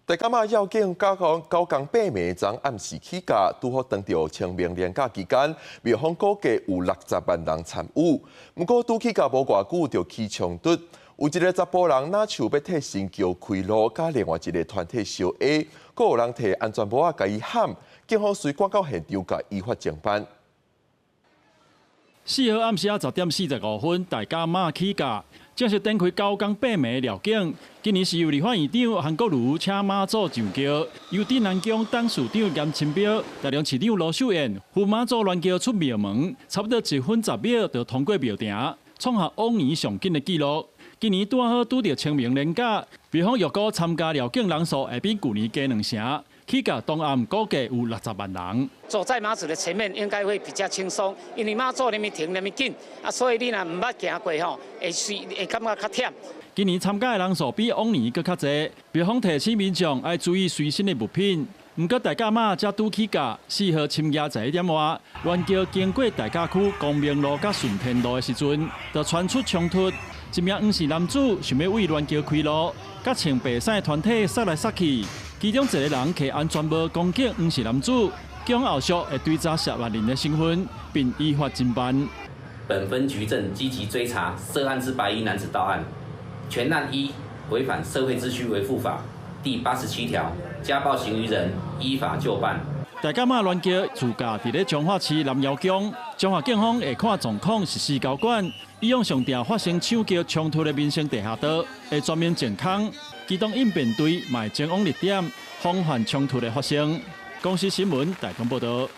大甲媽繞境九工九工八暝昨暗時起價，拄好當著清明連假期間，廟方估計有六十萬人參與。毋過拄起價無偌久就起衝突，有一个查埔人若想欲替神轎開路，佮另外一个團體相下，閣有人提安全帽仔共伊撼，警方隨趕到現場，共依法偵辦。4號暗時仔10點45分，大甲媽起駕，正式展開九工八暝繞境。今年是由立法院長韓國瑜請媽祖上轎，由鎮瀾宮董事長嚴清標、大龍市長盧秀燕扶媽祖鑾轎出廟門，差不多1分10秒就通過廟埕，創下往年上緊的紀錄。今年拄好拄著清明連假，廟方預估參加繞境人數會比舊年加兩成。起駕當暗估計有六十萬人。走在媽祖的前面應該會比較輕鬆，因為媽祖那麼停那麼緊，啊，所以你若毋捌行過吼，會隨會感覺較忝。今年參加的人數比往年閣較濟，廟方提醒民眾愛注意隨身的物品。毋過大甲媽才拄起駕，4號深夜11點外，鑾轎經過大甲區光明路佮順天路的時陣，就傳出衝突。一名黃姓男子想欲為鑾轎開路，佮穿白衫的團體捒來捒去。其中一个人提安全帽攻擊黃姓男子，警方後續會追查涉案人的身份，並依法偵辦。本分局正積極追查涉案之白衣男子到案，全案依違反社會秩序維護法第87條，家暴行為人依法究辦。大甲媽鑾轎自駕佇咧彰化市南瑤宮，彰化警方會看狀況實施交管。以往上定發生搶轎衝突的民生地下道，會全面淨空，機動應變隊嘛會前往列點，防範衝突的發生。公視新聞台中報導。